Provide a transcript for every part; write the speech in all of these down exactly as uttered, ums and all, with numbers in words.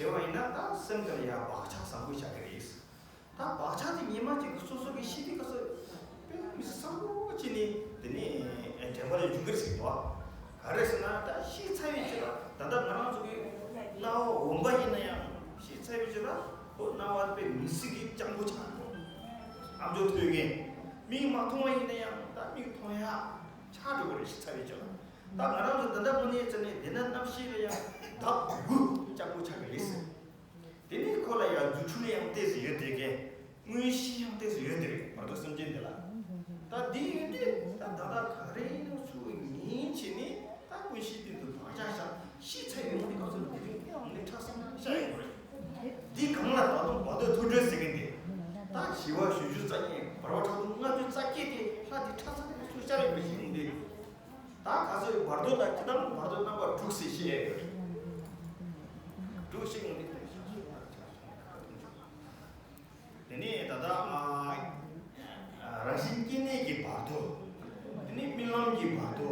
བྱས་པ་ཡིན་ན་ད་སེམས་དེ་ལ་ཡང་བག་ཆགས་བཟང་པོ་ཆགས་ཀྱི་རེད། ད་བག་ཆགས་དེ་ཉི་མ་གཅིག་གི་སོ་སོ་གི་ཤི་དུས་སྐབས་སུ་དཔེ་མི་སྲིད་བཟང་པོ་བྱས་ནས་དེ་ནས་དྲན་པ་ལ་འཇུག་གི་རེད་ཟེར་གི་འདུག་ག་རེ་ཟེར་ན་ད་ཤི་ཚར་བའི་རྗེས་ལ་ད་ལྟ་ང་རང་ཚོ་གི་སྣང་བ་འོན་པ་ཡིན་ན་ཡང་ཤི་ཚར་བའི་རྗེས་ལ་ཁོ་སྣང་བ་དཔེ་མི་སྲིད་ཀྱི་སྤྱང་པོ་ཆགས་འགྲོ། ཨམ་ཅོག་ཐོས་མཁན་མིག་མ་མཐོང་བ་ཡིན་ན་ཡང་ད་མིག་མཐོང་ཡག་ཆགས་འགྲོ་གི་རེད། ཤི་ཚར་བའི་རྗེས་ལ་ད་ང་རང་ཚོ་ད་ལྟ་དངོས་གནས་བྱས་ནས་བདེན་ན་རྣམ་ཤེས་ལ་ཡང་ལྡབ་དགུ་སྤྱང་པོ་ཆགས་ཀྱི་རེད་ཟེར། དེ་ནས་ཁོ་ལ་ཡང་རྫུ་འཕྲུལ་ཡང་ཏོག་ཙམ་ཡོད་དེ་གས། མངོན་ཤེས་ཡང་ཏོག་ཙམ་ཡོད་དེ་རེད། བར་དོ་སེམས་ཅན་འདི་ལ། ད་འདི་ཡོད་དུས་ད་ད་ལྟ་ག་རེ་ཡིན་ན་ཚུར་ཉིན་བྱས་ནས་ད་མངོན་ཤེས་སྟེང་དུ་བག་ཆགས་བཞག་ཤི་ཚར་ཡོང་དུས་སྐབས་སུ་འདི་འདི་ཁྲ་སང་ཤ་ཡོང་རེད། འདི་གང་ལ་ད་དུང་བར་དོ་ཐུགས་སྒྲོལ་ཟེར་གི་འདི། ད་ཞི་བ་བཞི་བཅུ་རྩ་གཉིས་བར་པ་ཕྲག་དོག་ལྔ་བཅུ་རྩ་བརྒྱད་དེ་ལྷ་འདི་ཁྲ་སང་ཚུར་ཤ་ཡོང་བ་ཞིག་ཡོང་དུས། ད་ག་ཚོད་བར་དོ་ལ་ཅི་དང་བར་དོ་རྣམ་པ་དྲུག་ཟེར་བཤད་ཡོད། དྲུག་ཞིག་ཡོང་དེ། དེ་ནས་ད་ལྟ་ཨ་ཨ་རང་བཞིན་སྐྱེ་གནས་ཀྱི་བར་དོ། དེ་ནས་རྨི་ལམ་གྱི་བར་དོ།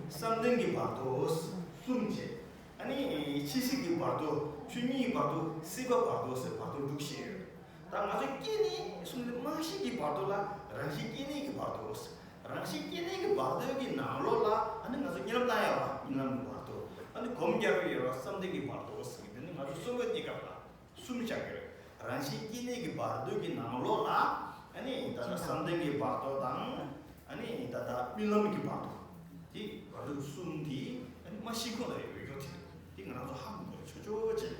བསམ་གཏན་གྱི་བར་དོ། གསུམ་བྱས། ཨ་ནི་འཆི་སྲིད་ཀྱི་བར་དོ། ཆོས་ཉིད་ཀྱི་བར་དོ། སྲིད་པ་བར་དོ་ཟེར་བར་དོ་དྲུག་བཤད་ཡོད། ད་ང་ཚོ་སྐྱེ་གནས་གསུམ་ནི་རྨང་གཞི་གི་བར་དོ་ལ་རང་བཞིན་སྐྱེ་གནས་ཀྱི་བར་དོ། རང་བཞིན་སྐྱེ་གནས་ཀྱི་བར་དོ་གི་ནང་ལོགས་ལ་ཨ་ནི་ང་ཚོ་གཉིད་ལམ་ལྟ་ཡ་བ་གཉིད་ལམ་གྱི་བར་དོ། ཨ་ནི་སྒོམ་རྒྱག་གི་ཡོད་བ་བསམ་གཏན་གྱི་བར་དོ་ཟེར་གི་འདི་ནི་ང་ཚོ་གསོན་པོ་གནས་སྐབས་ལ་གསུམ་བཞག་གི་རེད། རང་བཞིན་སྐྱེ་གནས་ཀྱི་བར་དོ་གི་ནང་ལོགས་ལ་ཨ་ནི་ད་ལྟ་བསམ་གཏན་གྱི་བར་དོ་དང་ཨ་ནི་ད་ལྟ་རྨི་ལམ་གྱི་བར་དོ། དེ་བར་དོ་གསུམ་དེ་ཨ་ནི་མ་ཤི་གོང་ལ་ཡོད་རྒྱུ་དེ་དེ་ང་རང་ཚོ་ཧ་གོ་དགོས་ཆོག་ཆོག་ཅིག་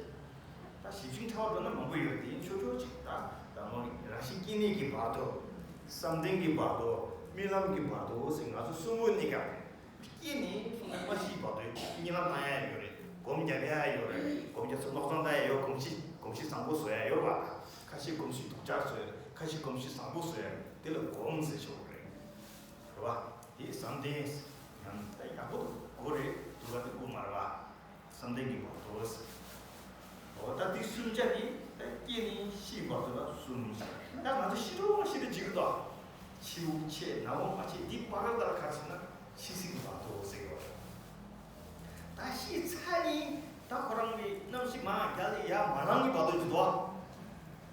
ད་ཞིབ་ཅིང་ཕྲ་བ་འགྲོ་ན་མང་པོ་ཡོད་དེ་ཆོག་ཆོག་ཅིག་ད་ད་མོ་རང་བཞིན་སྐྱེ་གནས་ཀྱི་བར་དོ། བསམ་གཏན་གྱི་བར་དོ། རྨི་ལམ་གྱི་བར་དོ་ཟེར་ང་ཚོ་གསོན་པོ་གནས་སྐབས་སྐྱེས་ནས་སོང་ན་མ་ཤིའི་བར་དོ་གཉིད་ལམ་ལྟ་ཡ་ཡོད་རེད། སྒོམ་རྒྱབ་ཡ་ཡོད་རེད། སྒོམ་རྒྱབ་ཚེ་མནོ་བསམ་ལྟ་ཡ་ཡོད། སྒོམ་གཞི་སྒོམ་གཞི་བཟང་པོ་བཟོ་ཡ་ཡོད་རེད་བ། ཁ་ཤས་སྒོམ་གཞི་སྡུག་ཅག་བཟོ་ཡ། ཁ་ཤས་སྒོམ་གཞི་བཟང་པོ་བཟོ་ཡ། དེ་ལ་སྒོམ་ཟེར་ཆོག་གི་རེད། རེད་བ། དེ་བསམ་གཏན་ཡང་ད་ཡག་པོ་འདུག་གོ་རེད་འདུག་བ། དེ་དགོས་མ་རེད་བ། བསམ་གཏན་གྱི་བར་དོ་ཟེར། འོ་ད་དེ་གསུམ་ཆ་དེ་ད་སྐྱེས་ནས་ཤིའི་བར་དོ་ལ་གསུམ་ཟེར། ད་ང་ཚོ་ཤི་རོགས་ཤི་རེ་བྱེད་ཀྱི་འདུག་ཕྱི་དབུགས་ཆད་ནང་དབུགས་མ་ཆད་འདི་བར་དོ་ལ་ག་རེ་ཟེར་ན་འཆི་སྲིད་ཀྱི་བར་དོ་ཟེར་གྱི་ཡོད་རེད། ད་ཤི་ཚར་ནས་ད་ཁོ་རང་གི་རྣམ་ཤེས་མར་རྒྱལ་ལ་ཡར་མ་ལངས་ཀྱི་བར་དོ་ཅིག་འདུག་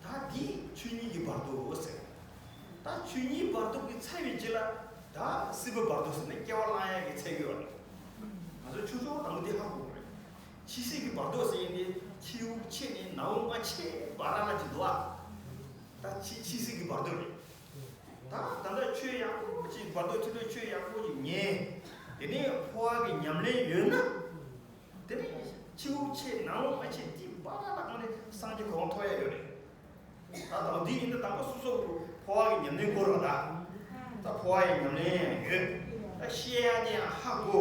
ད་འདི་ཆོས་ཉིད་ཀྱི་བར་དོ་ཟེར། ད་ཆོས་ཉིད་བར་དོ་གི་ཚར་བའི་རྗེས་ལ་ད་སྲིད་པའི་བར་དོ་ཟེར་ན་སྐྱེ་བ་བླང་ཡག་གི་ཚད་ཀྱི་ཡོད་རེད། ང་ཚོ་ཆུ་ཚོད་དང་པོ་འདི་ཧ་གོ་དགོས་རེད། འཆི་སྲིད་ཀྱི་བར་དོ་ཟེར་ཡིན་ཏེ་ཕྱི་དབུགས་ཆད་ནས་ནང་དབུགས་མ་ཆད་བར་ལ་ཅིག་འདུག་ཨ། ད་འཆི་འཆི་སྲིད་ཀྱི་བར་དོ་རེད། ད་ད་ལྟ་ཆོས་ཡག་པོ་ཅིག་བར་དོ་ཐོས་པའི་ཆོས་ཡག་པོ་ཅིག་ཉན། དེ་ནས་འཕོ་བ་གི་ཉམས་ལེན་ཡོད་ན། དེ་ནས་ཕྱི་དབུགས་ཆད་ནང་དབུགས་མ་ཆད་དེ་བར་ལ་ཁོང་ནས་སངས་རྒྱས་གོ་འཕང་ཐོབ་ཡ་ཡོད་རེད། ད་དང་འདི་ཡིན་ན་དང་པོ་སོ་སོ་འཕོ་བ་གི་ཉམས་ལེན་དགོས་རེད་བ། ད་འཕོ་བ་ཡི་ཉམས་ལེན་ཡང་ཡོད། ད་ཤི་ཡ་དེ་ཡང་ཧ་གོ།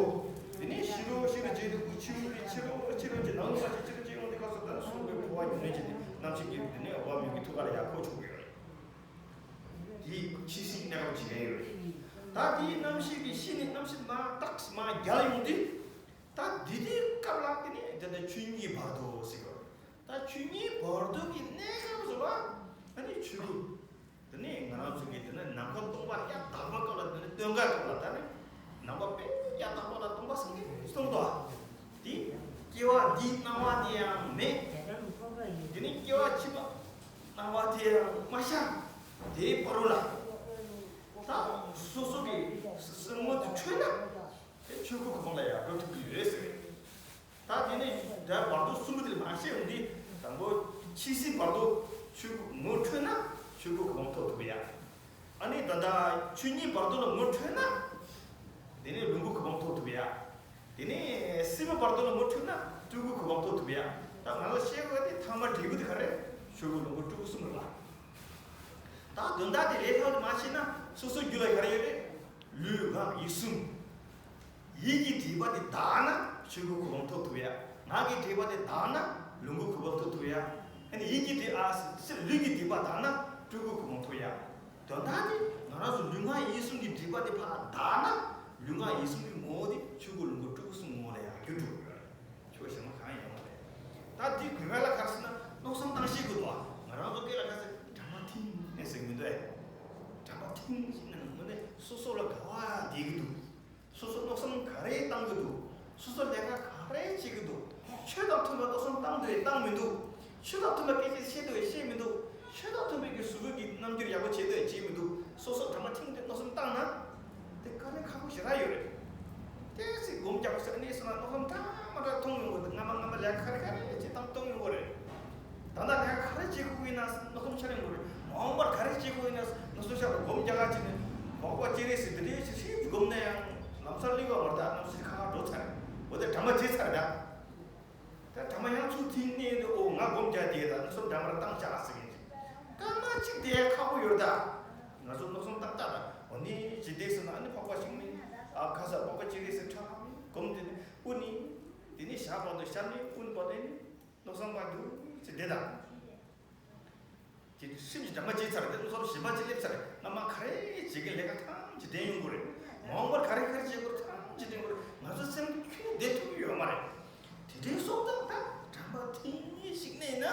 དེ་ནས་ཤི་རོགས་ཤི་རོགས་བྱེད་དུས་ཕྱི་དབུགས་ནས་ཕྱི་རོགས་ཕྱི་རོགས་ཀྱི་ནང་དབུགས་མ་ཆད་ཕྱི་རོགས་ཀྱི་ཡོང་དུས་སྐབས་སུ་ད་གསུངས་པའི་འཕོ་བ་ཉམས་ལེན་བྱས་ཏེ་རྣམ་ཤེས་ཀྱི་དེ་ནས་འོ་བ་མིག་གི་ཐུགས་ཀ་ལ་ཡར་འཕོ་ཆོག་གི་ཡོད་རེད། དེ་འཆི་སྲིད་གནས་སྐབས་བྱེད་མཁན་ཡོད་རེད། ད་དེའི་རྣམ་ཤེས་ཀྱི་ཤི་ནས་རྣམ་ཤེས་མར་རྟགས་མར་རྒྱལ་ཡོང་དུས། ད་འདི་དེའི་སྐབས་ལ་དེ་ནས་དེ་ལྟར་ཆོས་ཉིད་ཀྱི་བར་དོ་ཟེར་གྱི་ཡོད་རེད། ད་ཆོས་ཉིད་བར་དོ་གི་གནས་སྐབས་སུ་ལ་ཨ་ནི་ཆོས་སྐུ། དེ་ནས་ང་རང་ཚོ་གིས་དེ་ནས་ནམ་མཁའ་སྟོང་པ་གཡའ་དག་པ་སྐབས་ལ་དེ་ནས་སྟོན་ཁ་སྐབས་ལ་ད་ནི་ནམ་མཁའ་དཔེ་གཡའ་དག་པ་ལ་སྟོང་པ་སངས་རྒྱས་གསུངས་འདུག་ཨ། དེ་སྐྱེ་བ་འདིའི་སྣང་བ་དེ་ཡང་མེད། དེ་ནས་སྐྱེ་བ་ཕྱི་མ་སྣང་བ་དེ་ཡང་མ་ཤར། དེའི་བར་རོ་ལ་ད་སོ་སོ་གི་སེམས་ངོ་དེ་འཕྲོད་ན། དེ་ཆོས་སྐུ་གོ་འཕང་ལ་ཡར་འགྲོ་ཐུབ་ཀྱི་ཡོད་ཟེར། ད་དེ་ནས་ད་བར་དོ་གསུམ་པོ་དེ་མ་ཤེས་ཡོང་དུས་དང་པོ་འཆི་སྲིད་བར་དོ་ཆོས་སྐུ་ངོ་འཕྲོད་ན་ཆོས་སྐུ་གོ་འཕང་ཐོབ་ཐུབ་ཡ། ཨ་ནི་ད་ལྟ་ཆོས་ཉིད་བར་དོ་ལ་ངོ་འཕྲོད་ན་དེ་ནས་ལོངས་སྐུ་གོ་འཕང་ཐོབ་ཐུབ་ཡ། དེ་ནས་སྲིད་པ་བར་དོ་ལ་ངོ་འཕྲོད་ན་སྤྲུལ་སྐུ་གོ་འཕང་ཐོབ་ཐུབ་ཡ། ད་ང་ཚོ་ཤེས་དགོས་དེ་ཐ་མ་འབྲས་བུ་དེ་ག་རེ། ཆོས་སྐུ་ལོངས་སྐུ་སྤྲུལ་སྐུ་གསུམ་རེད་ལ། ད་དོན་དག་དེ་ལས་ལྷག་ཏུ་མ་ཤེས་ན་སོ་སོའི་རྒྱུད་ལ་ག་རེ་ཡོད་རེད། ལུས་ངག་ཡིད་གསུམ། ཡིད་ཀྱི་སྒྲིབ་པ་དེ་དག་ན་ཆོས་སྐུ་གོ་འཕང་ཐོབ་ཐུབ་ཡ། ངག་གི་སྒྲིབ་པ་དེ་དག་ན་ལོངས་སྐུ་གོ་འཕང་ཐོབ་ཐུབ་ཡ། ཨ་ནི་ཡིད་ཀྱི་སྒྲིབ་ཨ་སི་ལུས་ཀྱི་སྒྲིབ་པ་དག་ན་སྤྲུལ་སྐུ་གོ་འཕང་ཐོབ་ཡ། དོན་དག་དེ་ང་རང་ཚོ་ལུས་ངག་ཡིད་གསུམ་གྱི་སྒྲིབ་པ་དེ་ཕར་དག་ན་ལུས་ངག་ཡིད་གསུམ་གྱི་ངོ་བོ་དེ་ཆོས་སྐུ་ལོངས་སྐུ་སྤྲུལ་སྐུ་གསུམ་ངོ་བོ་ལ་ཡར་འགྱུར་འགྲོ་གི་ཡོད་རེད། ཆོས་གཞན་མ་གང་ཡང་ཡོང་བ་རེད། ད་འདི་དགོས་པ་ལ་ག་རེ་ཟེར་ན་མནོ་བསམ་བཏང་ཤེས་དགོས་འདུག་ང་རང་ཚོ་སྐད་ལ་ག་རེ་ཟེར་འདྲ་མ་ཐིང་ནས་ཟེར་གི་མི་འདུག་ཨེ། འདྲ་མ་ཐིང་ཞིག་ནས་དངོས་གནས་སོ་སོ་ལ་དགའ་བ་བསྡད་ཀྱི་འདུག་སོ་སོ་མནོ་བསམ་ག་རེ་བཏང་གི་འདུག་སོ་སོ་ལས་ཀ་ག་རེ་བྱེད་ཀྱི་འདུག་ཆོས་དང་མཐུན་པ་མནོ་བསམ་བཏང་འདུག་བཏང་མི་འདུག་ཆོས་དང་མཐུན་པའི་སྐད་ཆ་བཤད་འདོད་བཤད་མི་འདུག་ཆོས་དང་མཐུན་པའི་གི་གཟུགས་པོའི་གི་རྣམ་འགྱུར་ཡག་པོ་བྱེད་འདོད་བྱེད་མི་འདུག་སོ་སོ་དྲ་མ་ཐིང་དེ་མནོ་བསམ་བཏང་ན། དེ་དཀའ་ལས་ཁག་པོ་ཞེ་དྲག་ཡོད་རེད། ཏོག་ཙམ་སྒོམ་རྒྱག་ས་ནས་སོང་ན་མནོ་བསམ་འདྲ་མ་འདྲ་གཏོང་ཡོང་གི་འདུག་སྔ་མ་སྔ་མ་ལས་ཀ་ག་རེ་ག་རེ་བྱེད་སྟངས་གཏོང་ཡོང་གི་རེད། ད་ལྟ་ལས་ཀ་ག་རེ་བྱེད་དགོས་ཀྱི་ཡིན་ན་མནོ་བསམ་འཆར་ཡོང་གི་རེད། མ་འོངས་པར་ག་རེ་བྱེད་དགོས་ཡིན་ན་མནོ་བསམ་འཆར་ལ་སྒོམ་རྒྱག་ག་བྱས་ནས་མག་པ་སྤྱན་རས་གཟིགས་དེ་འདྲའི་ཞིག་ཞིག་སྒོམ་ན་ཡང་ལམ་སང་སླེབས་པ་མ་རེད། ད་གནམ་སའི་ཁ་ཁ་འགྲོ་ཚར་རེད། འོ་དེ་གྲ་མ་བྱེད་ཚར་རེད་ད། ད་གྲ་མ་ཡང་ཚུར་ཐིག་ནས་འདི་ཨོ་ང་སྒོམ་རྒྱག་དེ་ད་མནོ་བསམ་འདྲ་མར་བཏང་བྱ་ཟེར་གྱིན། སྐར་མ་གཅིག་དེ་ཁག་པོ་ཡོད་ད། ང་ཚོ་མནོ་བསམ་ཏག་ཏག་ད་འོ་ནི་ཇི་བདེ་ཟེར་ན་ཨ་ནི་འཕགས་པ་ཞིག་ནི་ཨ་ཁ་ས་འཕགས་པ་སྤྱན་རས་གཟིགས་ཁྲ་ཁ་མི་སྒོམ་དེ་ནི་དབུ་ནི་དེ་ནི་ཞག་བར་དུ་ཞག་ནི་དབུ་ནི་བར་དུ་ནི་མནོ་བསམ་བར་དུ་ཇི་བདེ་ད། དེ་སེམས་ཀྱི་གྲ་མ་བྱེད་ཚར་དེ་མནོ་བསམ་ཞིབ་པ་ཅིག་སླེབས་ཚར་སྔ་མ་ག་རེ་བྱེད་ཀྱི་ལས་ཀ་ཐམས་ཅད་དྲན་ཡོང་གི་རེད། མ་འོངས་པར་ག་རེ་ག་རེ་བྱེད་དགོས་ཐམས་ཅད་དྲན་གི་རེད། ང་ཚོ་སེམས་ཁྱོན་བདེ་ཐུབ་ཀྱི་ཡོད་མ་རེད། དེ་འདྲའི་སོང་ཙང་ད་དྲན་པ་ཐེངས་གཉིས་ཤིག་གནས་ན་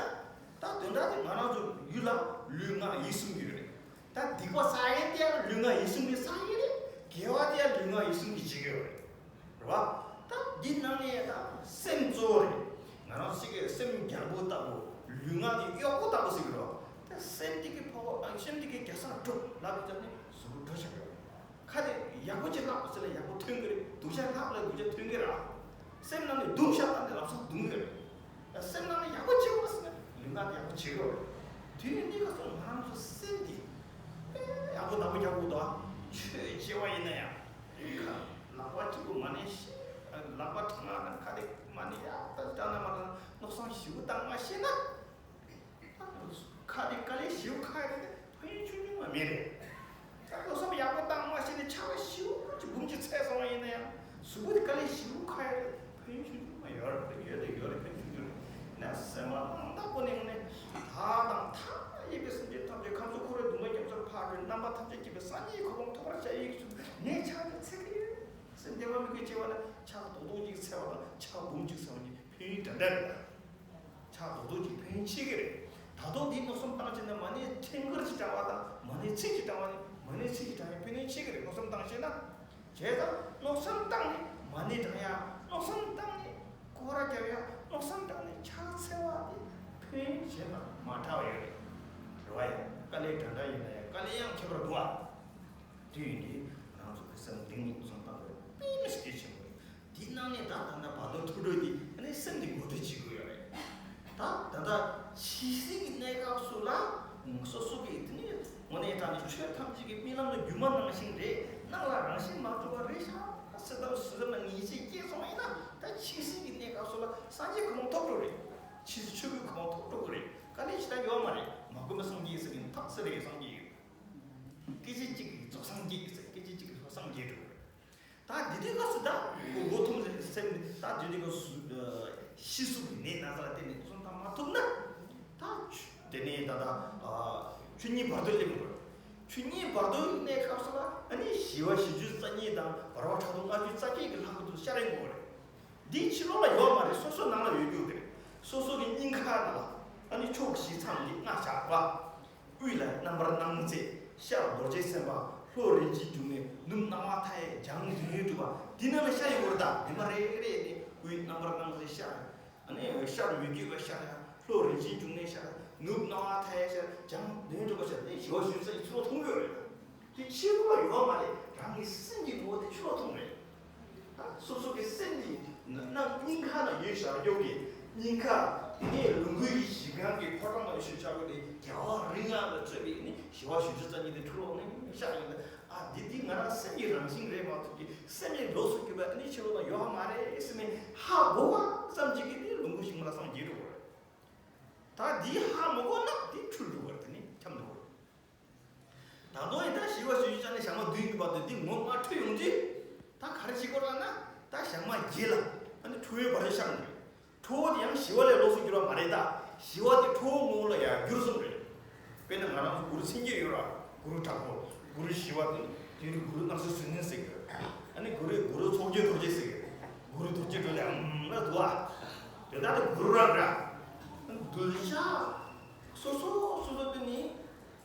ད་དོན་དག་དེ་ང་རང་ཚོ་ཡུལ་ལ་ལུས་ངག་ཡིད་གསུམ་གྱི་རེད། ད་སྡིག་པ་བསགས་ཡས་དེ་ཡང་ལུས་ངག་ཡིད་གསུམ་གྱི་བསགས་ཡས་རེད། དགེ་བ་དེ་ཡང་ལུས་ངག་ཡིད་གསུམ་གྱི་བྱེད་ཀྱི་ཡོད་རེད། རེད་བ། ད་འདི་ནང་ནས་ད་སེམས་གཙོ་བོ་རེད། ང་རང་ཚོ་གི་སེམས་རྒྱལ་པོ་ལྟ་བུ། ལུས་ངག་གི་གཡོག་པོ་ལྟ་བུ་ཟེར་གི་རེད་བ། ད་སེམས་དེ་གི་ཕོ་བ་སེམས་དེ་གི་རྒྱལ་སར་སྒྲུབ་ལབ་ཀྱི་ཙམ་ནས་གཟུགས་པོ་འགྲོ་ཆགས་ཀྱི་རེད། ཁ་ནས་ཡག་པོ་ཅིག་ལབ་ཟེར་ན་ཡག་པོ་ཐོན་གི་རེད། སྡུག་ཅག་ལབ་ལ་སྡུག་ཅག་ཐོན་གི་རེད། སེམས་ནང་ནས་རྡུང་བཞག་ན་ནི་ལམ་སང་རྡུང་གི་རེད། སེམས་ནང་ནས་ཡག་པོ་བྱེད་དགོས་ཟེར་ན་ལུས་ངག་ཡག་པོ་བྱེད་དགོས་རེད། དེ་ནི་གནས་སྐབས་སུ་ང་རང་ཚོ་སེམས་འདི་དཔེ་ཡག་པོ་བདག་པོ་རྒྱག་དགོས་འདུག་ཆོས་བྱེད་པ་ཡིན་ན་ཡང་ཁ་ལག་པ་གཅིག་པུ་མ་ཎི་ཤེས། ལག་པ་གྲངས་ལ་ཁ་དེ་མ་ཎི་ཡག་ད་བཏང་ན་མ་བཏང་ན་མནོ་བསམ་ཞིབ་པོ་བཏང་མ་ཤེས་ན། ཁ་དེ་དཀའ་ལས་ཞིབ་ཁ་ཡ་དེ་ཕན་ཡོན་ཆུང་ཆུང་མ་མེད་རེད། ད་ལྟ་བསམ་ཡག་པོ་བཏང་མ་ཤེས་ནས་ཆ་བ་ཞིབ་ཅིག་འབུམ་གཅིག་ཚད་སོང་བ་ཡིན་ན་ཡང་གཟུགས་པོ་དེ་དཀའ་ལས་ཞིབ་ཁ་ཡ་དེ་ཕན་ཡོན་ཆུང་ཆུང་མ་ཡོད་རེད། ཡོད་དེ་ཡོད་རེད། ཕན་ཆུང་ཆུང་རེད། ན་སེམས་པ་མང་དག་པོ་ནས་ནས་ད་དང་ཐ་ཡིན་པའི་སེམས་ཅན་ཐམས་ཅད་ཁམས་གསུམ་འཁོར་བའི་སྡུག་བསྔལ་རྒྱ་མཚོར་ཕར་བྲོས། རྣམ་པ་ཐམས་ཅད་སྐྱིད་པའི་སངས་རྒྱས་གོ་འཕང་ཐོབ་པར་བྱ་ཡི་གི་ཚུལ་ངས་ཆ་དེ་ཚད་ཀྱི་ཡོད། སེམས་བདེ་བ་མི་དགོས་ཅེས་པ་ལ་ཆ་རྡོག་རྡོག་གཅིག་ཚད་པ་དང་ཆ་འབུམ་གཅིག་ཚད་པ་གཉིས་ཕན་ཡོན་འདྲ་འདྲ་རེད། ཆ་རྡོག་རྡོག་གཅིག་ཕན་ཡོན་ཆེ་གི་རེད། ད་དུང་འདི་མནོ་བསམ་བཏང་བྱས་ན་མ་ཎི་ཕྲེང་སྐོར་གཅིག་བགྲང་བ་དང་མ་ཎི་ཚིག་གཅིག་བགྲང་བ་ནི་མ་ཎི་ཚིག་གཅིག་བགྲང་ཡ་ཕན་ཡོན་ཆེ་གི་རེད། མནོ་བསམ་བཏང་ཤེས་ན། བྱས་ཙང་མནོ་བསམ་བཏང་ནས་མ་ཎི་བགྲང་ཡ། མནོ་བསམ་བཏང་ནས་སྐོར་ར་རྒྱབ་ཡ། མནོ་བསམ་བཏང་ནས་ཕྱག་འཚལ་བ་དེ་ཕན་ཡོན་གཞན་དང་མ་འདྲ་བ་ཡོད་རེད། རེད་བ། ཡ་དཀའ་ལས་འདྲ་འདྲ་ཡིན་ན་ཡང་དཀའ་ལས་ཡང་ཁྱད་པར་འདུག་བ། དེ་ཡིན་དུས་ང་རང་ཚོ་གི་སེམས་གཏིང་ནས་མནོ་བསམ་བཏང་དགོས་དཔེ་མི་སྲིད་གལ་ཆེན་པོ་རེད། དེའི་ནང་ནས་ད་ད་ལྟ་བར་དོ་ཐུགས་སྒྲུབ་དེ་ཨ་ནི་སེམས་དེ་ངོ་སྤྲོད་བྱེད་དགོས་ཡོད་རེད། ད་ད་ལྟ་ཇི་སྲིད་ཀྱི་གནས་སྐབས་སུ་ལ་སོ་སོ་གི་དེ་ནས་དངོས་གནས་དྲང་གནས་ཆོས་ཐམས་ཅད་ཀྱི་རྨི་ལམ་ལ་སྒྱུ་མ་ནང་བཞིན་རེད། སྣང་ལ་རང་བཞིན་མ་གྲུབ་པ་རེད་ཤག་ཟེར་ཙམ་ཟེར་ཙམ་ལ་ངེས་ཤེས་སྐྱེས་སོང་བ་ཡིན་ན་ད་ཇི་སྲིད་ཀྱི་གནས་སྐབས་སུ་ལ་སངས་རྒྱས་གོ་འཕང་ཐོབ་འགྲོ་རེད། ཕྱིས་སུ་ཆོས་ཀྱི་གོ་འཕང་ཐོབ་འགྲོ་གི་རེད། དཀའ་ལས་ཞེ་དྲག་ཡོད་མ་རེད། མ་གོམས་པའི་སངས་རྒྱས་ཟེར་གྱི་ཐག་ཟེར་རེད། སངས་རྒྱས་ཡོད། སྐད་ཅིག་གཅིག་གིས་རྫོགས་སངས་རྒྱས་ཟེར། སྐད་ཅིག་གཅིག་གིས་རྫོགས་སངས་རྒྱས་འགྲོ་གི་རེད། ད་འདི་དུས་སྐབས་སུ་ད་མགོ་མགོ་འཐོམས་ཟེར་སེམས་ནི་ད་འདི་དུས་སྐབས་སུ་ཤི་གསོན་གྱི་ནད་ན་ཚ་ལ་བརྟེན་ནས་སོང་ད་མ་ཐུབ་ན། ད་དེ་ནས་ད་ད་ཆོས་ཉིད་བར་དོ་སླེབས་དགོས། ཆོས་ཉིད་བར་དོའི་གནས་སྐབས་སུ་ལ་ཨ་ནི་ཞི་བ་བཞི་བཅུ་རྩ་གཉིས་དང་བར་པ་ཕྲག་དོག་ལྔ་བཅུ་རྩ་བརྒྱད་ཀྱི་ལྷ་སྐུ་དུ་ཤར་ཡོང་དགོས་རེད། འདི་ཕྱི་ལོགས་ལ་ཡོད་མ་རེད། སོ་སོ་ནང་ལ་ཡོད་རྒྱུ་དེ་རེད། སོ་སོ་གི་སྙིང་ཁ་ནང་ལ་ཨ་ནི་ཕྱོགས་བཞི་མཚམས་ཀྱི་སྔགས་བཞག་པ། དབུས་ལ་རྣམ་པར་སྣང་མཛད་ཤར་རྡོ་རྗེ་སེམས་དཔའ། ལྷོར་རིན་ཆེན་འབྱུང་གནས། ནུབ་སྣང་བ་མཐའ་ཡས་བྱང་དོན་ཡོད་གྲུབ་པ། འདི་ནང་ལ་ཤར་ཡོང་བར་གདའ། མེ་མ་རེ་རེ་ནས་དབུས་རྣམ་པར་སྣང་མཛད་ཤར། ཨ་ནི་ཤར་མི་བསྐྱོད་པ་ཤར། ལྷོར་རིན་ཆེན་འབྱུང་གནས་ཤར། ནུབ་སྣང་བ་མཐའ་ཡས་ཤར། བྱང་དོན་ཡོད་གྲུབ་པ་ཤར། དེ་ཞི་བ་བཞི་བཅུ་རྩ་གཉིས་ཚུར་ལ་མཐོང་གི་ཡོད་རེད། དེ་ཕྱི་ལོགས་ལ་ཡོད་མ་རེད། རང་གི་སེམས་ཀྱི་ངོ་བོ་དེ་ཕྱི་ལོགས་མཐོང་རེད། ད་སོ་སོ་གི་སེམས་ཀྱི་ནང་སྙིང་ཁ་ན་ཡོད་བཞག་རྒྱུ་གི་སྙིང་ཁ་དེ་ནས་ལོངས་སྐུ་ཡི་གཞི་གང་གི་ཕོ་བྲང་ལ་ཡོད་ཤོད་བྱ་དགོས་ཏེ་རྒྱལ་བ་རིགས་ལྔ་ལ་གཙོས་པའི་ནི་ཞི་བ་བཞི་བཅུ་རྩ་གཉིས་དེ་ཕྱི་ལོགས་ནས་ཤར་ཡོང་དུས་ཨ་འདི་འདི་ང་རང་སེམས་ཀྱི་རང་བཞིན་རེད་མ་གཏོགས་ཀྱི་སེམས་ཀྱི་ལོགས་སུ་གྱུར་པ་ནི་ཕྱི་ལོགས་ན་ཡོད་མ་རེད་ཟེར་ནས་ཧ་གོ་བ་ཙམ་གྱིས་ཀྱི་ནི་ལོངས་སྐུ་ཞིག་མ་ལ་སངས་རྒྱས་འགྲོ་དགོས་རེད། ད་འདི་ཧ་མ་གོ་ན་འདི་འཁྲུལ་འགྲོ་བར་དེ་ནི་འཁྱམས་འགྲོ་བར། ད་དུང་ཡིན་ད་ཞི་བ་བཞི་བཅུ་རྩ་གཉིས་ཞག་མ་བདུན་གྱི་བར་དུ་འདི་ངོ་མ་འཕྲོད་ཡོང་དུས། ད་ག་རེ་བྱེད་དགོས་ར་ན། ད་ཞག་མ་བརྒྱད་ལ་ཨ་ནི་ཁྲོ་བོའི་བར་དུ་ཤར་འགྲོ། ཁྲོ་བོ་དེ་ཡང་ཞི་བ་ལས་ལོགས་སུ་གྱུར་བ་མ་རེད་ད། ཞི་བ་དེ་ཁྲོ་བོ་ངོ་བོ་ལ་ཡང་འགྱུར་སོང་རེད། དཔེར་ན་ང་རང་ཚོ་གུ་རུ་མཚན་བརྒྱད་ཡོད་ར། གུ་རུ་དྲག་པོ། གུ་རུ་ཞི་བ་དེ། དེ་ནི་གུ་རུ་སྣང་སྲིད་གཟུགས་བརྙན་ཟེར་གི། ཨ་ནི་གུ་རུ་གུ་རུ་ཚོགས་བརྒྱད་རྡོ་རྗེ་ཟེར་གི། གུ་རུ་རྡོ་རྗེ་སྒྲོལ་ལ་ཡང་ན་འདུག་ཨ། དེ་ད་དེ་གུ་རུ་རང་ར། གདུལ་བྱ་སོ་སོ་སོ་སོ་དེ་ནི།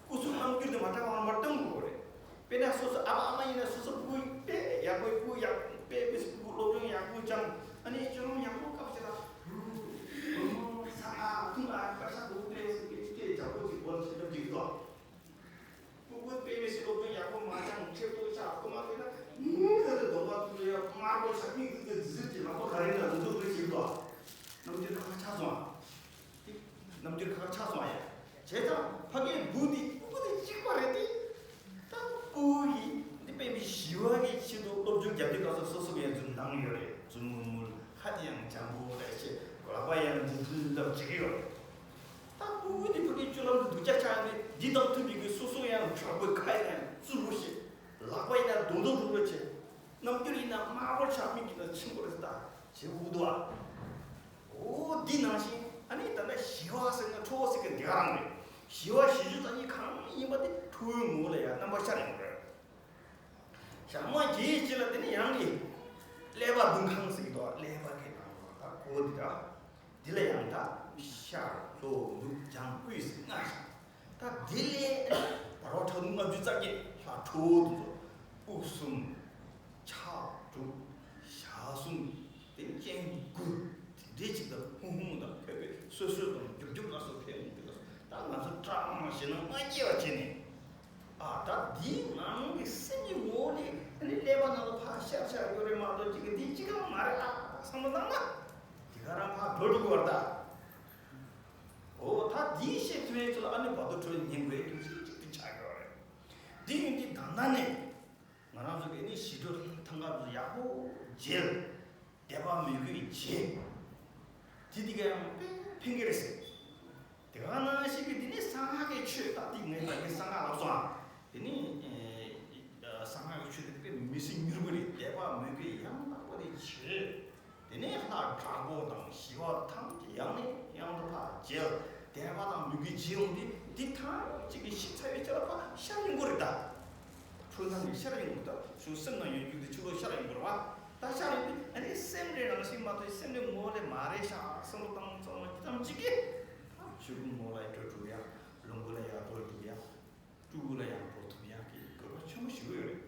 སྐུ་གཟུགས་རྣམ་འགྱུར་དེ་མ་འདྲ་བ་མར་སྟོན་དགོས་རེད། དཔེར་ན་སོ་སོ་ཨ་མ་ཨ་མ་ཡིན་ན་སོ་སོ་སྤུ་གུ་དཔེ་ཡག་པོ་སྤུ་གུ་ཡག་དཔེ་དཔེ་སྤུ་གུ་སློབ་སྦྱོང་ཡག་པོ་སྦྱང་། ཨ་ནི་སྤྱོད་ལམ་ཡག་པོ་སྐབས་ཤིག་ལ་རུ་རུ་ས་ཨ་ཐུང་ཨ་པ་ཤ་ རྣམ་འགྱུར་ཁག་ཆགས་སོང་ཡ། བྱས་ཙང་ཕ་གིའི་བུ་དེ་སྤུ་གུ་དེ་གཅིག་པ་རེད་དེ། ད་སྤུ་གུ་ཡིས་འདི་དཔེ་མི་ཞི་བ་གི་ཆེད་དུ་སློབ་སྦྱོང་རྒྱབ་དུས་སྐབས་སུ་སོ་སོ་གི་ཡང་རྫུན་ནང་ཡོད་རེད། རྫུན་མུལ་མུལ། ཁ་དེ་ཡང་འཇམ་པོ་རེད་ཅེས་ལག་པ་ཡང་འདི་འདི་འདབ་བྱེད་ཀྱི་ཡོད་རེད། ད་སྤུ་གུ་དེ་ཕ་གིའི་སྤྱོད་ལམ་དུ་སྡུག་ཅག་ཆགས་ནས་འདི་དང་མཐུན་པའི་གི་སོ་སོ་ཡང་དྲག་པོའི་ཁ་ཡིན་ན་རྩུབ་པོ་བྱེད། ལག་པ་ཡིན་ན་རྡུང་རྡུང་རྡུང་རྡུང་བྱེད། རྣམ་འགྱུར་ཡིན་ན་དམར་པོ་ཆགས། མིག་གིས་ན་ཆེན་པོ་རེད་ད་བྱེད་འུ་དུ་བ། འོ་འདི་ནང་བཞིན་ཨ་ནི་ད་ལྟ་ཞི་བ་ཟེར་ན་ཁྲོ་བོ་ཟེར་གི་འདི་ག་རང་རེད། ཞི་བ་ཞི་རྒྱུ་ད་ནི་གང་ཡིན་པ་དེ་ཁྲོ་བོའི་ངོ་ལ་ཡང་རྣམ་པ་ཤར་ཡོང་རེད། ཞག་མ་གྱེས་རྗེས་ལ་དེ་ནི་ཡང་གི་ཀླད་པ་བདུན་ཁང་ཟེར་གི་འདུག་ཀླད་པ་གི་ནང་ལ་ད་གོ་འདི་འདྲ། འདི་ལ་ཡང་ད་ཤར་ལྷོ་ནུབ་བྱང་དབུས་ཟེར་ལྔ་ཞིག་ད་དེ་ལས་བར་བ་ཕྲག་ལྔ་བཅུ་རྩ་བརྒྱད་ལྷ་ཁྲོ་བོ་དེ་ཚོ་དབུ་གསུམ། ཕྱག་དྲུག་ཞལ་གསུམ། དེ་སྤྱན་དགུ། དེ་འདྲའི་ཅིག་དང་ཧུང་ཧུང་དང་ཕོད་པའི་སོད་སོད་དང་རྒྱུག་རྒྱུག་ལ་སོགས་ཕེབས་འོང་དུས་ལ་སོགས་ད་ང་ཚོ་སྐྲག་མ་ཞེད་སྣང་མ་སྐྱེ་བ་བྱས་ནས། ཨ་ད་འདིའི་ནང་གི་སེམས་ཀྱི་ངོ་བོ་ནི་ཨ་ནི་ཀླད་པ་ནང་ལ་ཕར་ཤར་ཤར་ཡོད་རེད་མ་གཏོགས་ཅིག་གི་འདི་ཅི་གང་མ་རེད་ཨ་བསམ་བློ་བཏང་ན། དེ་ག་རང་ཕར་འགྲོ་འགྲོ་གི་བར་ད། འོ་ད་འདིའི་ཤེས་ཐུབ་མཁན་ཚོ་ལ་ཨ་ནི་བར་དོ་གྲོལ་ཉན་དགོས་རྒྱུ་མཚན་གཅིག་ཏུ་ཆགས་ཡོད་རེད། འདི་ཡིན་དུས་ད་ལྟ་ནས་ང་རང་ཚོ་གི་ནི་ཞི་ཁྲོ་ཐང་ག་ཚོ་ཡག་པོ་བརྗེད། དད་པ་མོས་གུས་བརྗེད། དེ་དེ་ག་ཡང་དཔེ་ཕན་གི་རེད་ཟེར། དེ་ག་ནང་བཞིན་གི་འདི་ནི་གསང་སྔགས་ཀྱི་ཆོས་ད་འདི་ངས་ད་གིན་གསང་སྔགས་ལབ་སོང་ཨ། དེ་ནི་གསང་སྔགས་ཀྱི་ཆོས་དེ་དཔེ་མི་སྲིད་མྱུར་པོ་རེད། དད་པ་མོས་གུས་ཡང་དག་པོ་དེ་བྱེད། དེ་ནས་ལྷ་དྲག་པོ་དང་ཞི་བ་ཐམས་ཅད་ཡང་ནས་ཡང་དུ་ཕར་མཇལ། དད་པ་དང་མོས་གུས་བྱེད་འོང་དུས་འདི་ཐམས་ཅད་ཀྱི་ཤི་ཚར་བའི་ཆ་ལ་ཕར་ཤར་ཡོང་གི་རེད་ད། འཁྲུལ་སྣང་གི་ཤར་ཡོང་གི་རེད་ད། གཞུང་སེམས་ནང་ཡོད་རྒྱུ་དེ་ཕྱི་ལོགས་ཤར་ཡོང་གི་རེད་བ། ད་ཤར་ཡོང་དུས་ཨ་ནི་སེམས་རེ་རང་བཞིན་མ་གཏོགས་སེམས་ནི་ངོ་བོ་ལས་མ་རེད་ཤག་བསམ་བློ་བཏང་ཙམ་འདི་ཐམས་ཅད་ཀྱིས་ད་ཆོས་སྐུ་ངོ་ལ་ཡར་འགྲོ་ཐུབ་ཡ། ལོངས་སྐུ་ལ་ཡར་འགྲོ་ཐུབ་ཡ། སྤྲུལ་སྐུ་ལ་ཡང་འགྲོ་ཐུབ་ཡག་གི་དགོས་པ་ཆེན་པོ་ཞིག་ཡོད་རེད།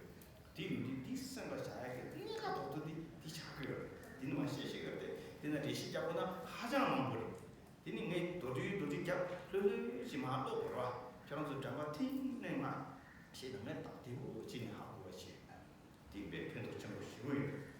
དེ་ཡིན་དུས་འདི་སེམས་ལ་བཞག་ཡག་གི་གནད་འགག་རྡོག་རྡོག་འདི་འདི་ཆགས་ཀྱི་ཡོད་རེད། འདི་ནི་མ་ཤེས་ཤེས་ཀྱི་རེད། དེ་ནི་འགྲེལ་བཤད་རྒྱག་དགོས་ན་ཧ་ཅང་མང་པོ་རེད། དེ་ནི་ངས་མདོར་བསྡུས་མདོར་བསྡུས་རྒྱབ་ལྷོད་ལྷོད་ཅིག་མར་ཀློག་དགོས་རེད་བ། ཁྱེད་རང་ཚོ་དྲན་པ་ཐིང་ནས་མར་ཤེས་དང་ངས་ཏག་བདེ་པོ་བྱས་ནས་ཧ་གོ་བ་བྱེད། དེ་དཔེ་ཕན་ཐོགས་ཆེན་པོ་ཞེ་པོ་ཡོད།